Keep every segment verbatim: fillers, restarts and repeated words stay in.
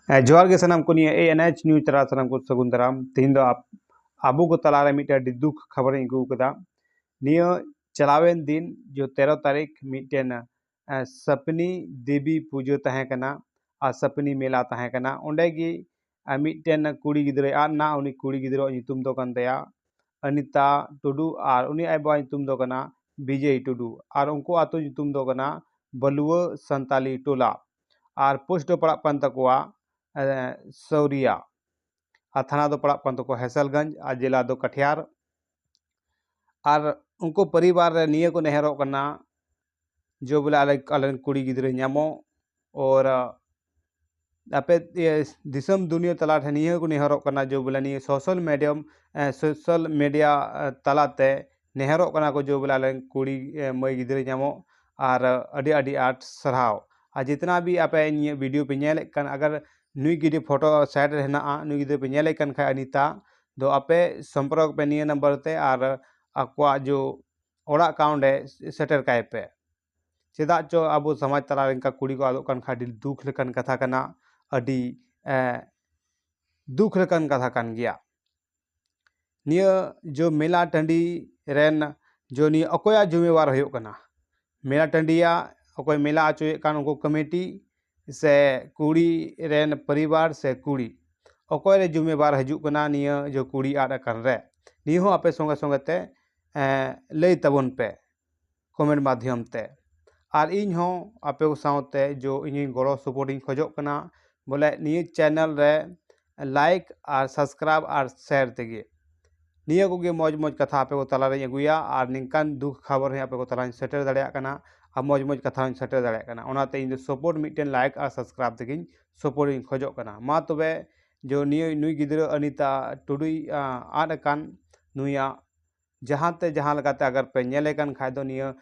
ᱡᱚᱦᱟᱨ ᱜᱮ ᱥᱟᱱᱟᱢ ᱠᱚ, ᱱᱤᱭᱟᱹ A N H news ᱛᱟᱞᱟ ᱥᱟᱱᱟᱢ ᱠᱚ ᱥᱟᱹᱜᱩᱱ ᱫᱟᱨᱟᱢ᱾ ᱛᱮᱦᱮᱧ ᱫᱚ ᱟᱵᱚ ᱠᱚ ᱛᱟᱞᱟᱨᱮ ᱢᱤᱫᱴᱮᱱ ᱟᱹᱰᱤ ᱫᱩᱠ ᱠᱷᱚᱵᱚᱨᱤᱧ ᱟᱹᱜᱩ ᱟᱠᱟᱫᱟ᱾ ᱱᱤᱭᱟᱹ ᱪᱟᱞᱟᱣᱮᱱ ᱫᱤᱱ ᱡᱚ ᱛᱮᱨᱚ ᱛᱟᱹᱨᱤᱠᱷ ᱢᱤᱫᱴᱮᱱ ᱥᱟᱯᱱᱤ ᱫᱮᱵᱤ ᱯᱩᱡᱟᱹ ᱛᱟᱦᱮᱸ ᱠᱟᱱᱟ ᱟᱨ ᱥᱟᱯᱱᱤ ᱢᱮᱞᱟ ᱛᱟᱦᱮᱸ ᱠᱟᱱᱟ᱾ ᱚᱸᱰᱮ ᱜᱮ ᱢᱤᱫᱴᱮᱱ ᱠᱩᱲᱤ ᱜᱤᱫᱽᱨᱟᱹᱭ ᱟᱫ ᱮᱱᱟ᱾ ᱩᱱᱤ ᱠᱩᱲᱤ ᱜᱤᱫᱽᱨᱟᱹᱣᱟᱜ ᱧᱩᱛᱩᱢ ᱫᱚ ᱠᱟᱱ ᱛᱟᱭᱟ ᱟᱱᱤᱛᱟ ᱴᱩᱰᱩ ᱟᱨ ᱩᱱᱤ ᱟᱡ ᱵᱟᱵᱟᱣᱟᱜ ᱧᱩᱛᱩᱢ ᱫᱚ ᱠᱟᱱᱟ ᱵᱤᱡᱚᱭ ᱴᱩᱰᱩ ᱟᱨ ᱩᱱᱠᱩ ᱟᱹᱛᱩ ᱧᱩᱛᱩᱢ ᱫᱚ ᱠᱟᱱᱟ ᱵᱟᱹᱞᱩᱣᱟᱹ ᱥᱟᱱᱛᱟᱞᱤ ᱴᱚᱞᱟ ᱟᱨ ᱯᱳᱥᱴ ᱫᱚ ᱯᱟᱲᱟᱜ ᱠᱟᱱ ᱛᱟᱠᱚᱣᱟ ᱥᱟᱹᱣᱨᱤᱭᱟ ᱟᱨ ᱛᱷᱟᱱᱟ ᱫᱚ ᱯᱟᱲᱟᱜ ᱠᱟᱱ ᱛᱟᱠᱚᱣᱟ ᱦᱮᱥᱟᱞᱜᱚᱸᱡᱽ ᱟᱨ ᱡᱮᱞᱟ ᱫᱚ ᱠᱟᱴᱷᱤᱭᱟᱨ᱾ ᱟᱨ ᱩᱱᱠᱩ ᱯᱚᱨᱤᱵᱟᱨ ᱨᱮ ᱱᱤᱭᱟᱹ ᱠᱚ ᱱᱮᱦᱚᱨᱚᱜ ᱠᱟᱱᱟ ᱡᱮ ᱵᱚᱞᱮ ᱟᱞᱮ ᱟᱞᱮᱨᱮᱱ ᱠᱩᱲᱤ ᱜᱤᱫᱽᱨᱟᱹ ᱧᱟᱢᱚᱜ᱾ ᱟᱨ ᱟᱯᱮ ᱤᱭᱟᱹ ᱫᱤᱥᱚᱢ ᱫᱩᱱᱤᱭᱟᱹ ᱛᱟᱞᱟ ᱴᱷᱮᱱ ᱱᱤᱭᱟᱹ ᱠᱚ ᱱᱮᱦᱚᱨᱚᱜ ᱠᱟᱱᱟ ᱡᱮ ᱵᱚᱞᱮ ᱱᱤᱭᱟᱹ social medium social media ᱛᱟᱞᱟᱛᱮ ᱱᱮᱦᱚᱨᱚᱜ ᱠᱟᱱᱟ ᱠᱚ ᱡᱮ ᱵᱚᱞᱮ ᱟᱞᱮᱨᱮᱱ ᱠᱩᱲᱤ ᱢᱟᱹᱭ ᱜᱤᱫᱽᱨᱟᱹ ᱧᱟᱢᱚᱜ᱾ ᱟᱨ ᱟᱹᱰᱤ ᱟᱹᱰᱤ ᱟᱸᱴ ᱥᱟᱨᱦᱟᱣ᱾ ᱟᱨ ᱡᱤᱛᱱᱟ ᱵᱷᱤ ᱟᱯᱮ ᱤᱧᱟᱹᱜ video ᱯᱮ ᱧᱮᱞᱮᱫ ᱠᱟᱱ, ᱟᱜᱟᱨ ᱱᱩᱭ ᱜᱤᱫᱽᱨᱟᱹ ᱯᱷᱳᱴᱳ ᱥᱟᱭᱤᱰ ᱨᱮ ᱦᱮᱱᱟᱜᱼᱟ, ᱱᱩᱭ ᱜᱤᱫᱽᱨᱟᱹ ᱯᱮ ᱧᱮᱞᱮᱫ ᱠᱟᱱ ᱠᱷᱟᱡ ᱟᱱᱤᱛᱟ, ᱫᱚ ᱟᱯᱮ ᱥᱚᱢᱯᱚᱨᱠ ᱯᱮ ᱱᱤᱭᱟᱹ ᱱᱟᱢᱵᱟᱨ ᱛᱮ ᱟᱨ ᱟᱠᱚᱣᱟᱜ ᱡᱮ ᱚᱲᱟᱜ account ᱨᱮ ᱥᱮᱴᱮᱨ ᱠᱟᱭ ᱯᱮ᱾ ᱪᱮᱫᱟᱜ ᱪᱚ ᱟᱵᱚ ᱥᱚᱢᱟᱡᱽ ᱛᱟᱞᱟ ᱨᱮ ᱚᱱᱠᱟ ᱠᱩᱲᱤ ᱠᱚ ᱟᱫᱚᱜ ᱠᱟᱱ ᱠᱷᱟᱱ ᱟᱹᱰᱤ ᱫᱩᱠ ᱞᱮᱠᱟᱱ ᱠᱟᱛᱷᱟ ᱠᱟᱱᱟ, ᱟᱹᱰᱤ ᱫᱩᱠ ᱞᱮᱠᱟᱱ ᱠᱟᱛᱷᱟ ᱠᱟᱱ ᱜᱮᱭᱟ᱾ ᱱᱤᱭᱟᱹ ᱡᱮ ᱢᱮᱞᱟ ᱴᱟᱺᱰᱤ ᱨᱮᱱ ᱡᱮ ᱱᱤᱭᱟᱹ ᱚᱠᱚᱭᱟᱜ ᱡᱩᱢᱤᱵᱟᱨ ᱦᱩᱭᱩᱜ ᱠᱟᱱᱟ? ᱢᱮᱞᱟ ᱴᱟᱺᱰᱤᱭᱟᱜ ᱚᱠᱚᱭ ᱢᱮᱞᱟ ᱦᱚᱪᱚᱭᱮᱫ ᱠᱟᱱ ᱩᱱᱠᱩ ᱠᱚᱢᱤᱴᱤ ᱥᱮ ᱠᱩᱲᱤ ᱨᱮᱱ ᱯᱚᱨᱤᱵᱟᱨ ᱥᱮ ᱠᱩᱲᱤ ᱚᱠᱚᱭ ᱨᱮ ᱡᱩᱢᱤᱵᱟᱨ ᱦᱤᱡᱩᱜ ᱠᱟᱱᱟ ᱱᱤᱭᱟᱹ ᱡᱮ ᱠᱩᱲᱤ ᱟᱫ ᱟᱠᱟᱱ ᱨᱮ? ᱱᱤᱭᱟᱹ ᱦᱚᱸ ᱟᱯᱮ ᱥᱚᱸᱜᱮ ᱥᱚᱸᱜᱮ ᱛᱮ ᱞᱟᱹᱭ ᱛᱟᱵᱚᱱ ᱯᱮ ᱠᱚᱢᱮᱱᱴ ᱢᱟᱫᱽᱫᱷᱚᱢ ᱛᱮ᱾ ᱟᱨ ᱤᱧ ᱦᱚᱸ ᱟᱯᱮ ᱠᱚ ᱥᱟᱶᱛᱮ ᱡᱮ ᱤᱧ ᱦᱚᱸ ᱜᱚᱲᱚ ᱥᱚᱯᱚᱦᱚᱫ ᱤᱧ ᱠᱷᱚᱡᱚᱜ ᱠᱟᱱᱟ, ᱵᱚᱞᱮ ᱱᱤᱭᱟᱹ ᱪᱮᱱᱮᱞ ᱨᱮ ᱞᱟᱭᱤᱠ ᱟᱨ ᱥᱟᱵᱥᱠᱨᱟᱭᱤᱵ ᱟᱨ ᱥᱮᱭᱟᱨ ᱛᱮᱜᱮ᱾ ᱱᱤᱭᱟᱹ ᱠᱚᱜᱮ ᱢᱚᱡᱽ ᱢᱚᱡᱽ ᱠᱟᱛᱷᱟ ᱟᱯᱮ ᱠᱚ ᱛᱟᱞᱟᱨᱮᱧ ᱟᱹᱜᱩᱭᱟ ᱟᱨ ᱱᱤᱝᱠᱟᱱ ᱫᱩᱠ ᱠᱷᱚᱵᱚᱨ ᱦᱚᱸ ᱟᱯᱮ ᱠᱚ ᱛᱟᱞᱟᱨᱮᱧ ᱥᱮᱴᱮᱨ ᱫᱟᱲᱮᱭᱟᱜ ᱠᱟᱱᱟ ᱟᱨ ᱢᱚᱡᱽ ᱢᱚᱡᱽ ᱠᱟᱛᱷᱟ ᱦᱚᱸᱧ ᱥᱮᱴᱮᱨ ᱫᱟᱲᱮᱭᱟᱜ ᱠᱟᱱᱟ᱾ ᱚᱱᱟᱛᱮ ᱤᱧ ᱫᱚ ᱥᱚᱯᱳᱨᱴ ᱢᱤᱫᱴᱮᱱ ᱞᱟᱭᱤᱠ ᱟᱨ ᱥᱟᱵᱥᱠᱨᱟᱭᱤᱵ ᱛᱮᱜᱮᱧ ᱥᱚᱯᱳᱨᱴ ᱤᱧ ᱠᱷᱚᱡᱚᱜ ᱠᱟᱱᱟ᱾ ᱢᱟ ᱛᱚᱵᱮ ᱡᱮ ᱱᱤᱭᱟᱹ ᱱᱩᱭ ᱜᱤᱫᱽᱨᱟᱹ ᱟᱱᱤᱛᱟ ᱴᱩᱰᱩᱭ ᱟᱫ ᱟᱠᱟᱱ, ᱱᱩᱭᱟᱜ ᱡᱟᱦᱟᱸ ᱛᱮ ᱡᱟᱦᱟᱸ ᱞᱮᱠᱟᱛᱮ ᱟᱜᱟᱨ ᱯᱮ ᱧᱮᱞᱮ ᱠᱟᱱ ᱠᱷᱟᱡ ᱫᱚ ᱱᱤᱭᱟᱹ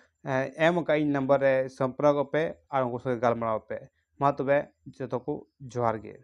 ᱮᱢ ᱟᱠᱟᱫ ᱤᱧ ᱱᱟᱢᱵᱟᱨ ᱨᱮ ᱥᱚᱢᱯᱨᱚᱠ ᱯᱮ ᱟᱨ ᱩᱱᱠᱩ ᱥᱚᱸᱜᱮ ᱜᱟᱞᱢᱟᱨᱟᱣ ᱯᱮ᱾ ᱢᱟ ᱛᱚᱵᱮ ᱡᱚᱛᱚ ᱠᱚ ᱡᱚᱦᱟᱨ ᱜᱮ᱾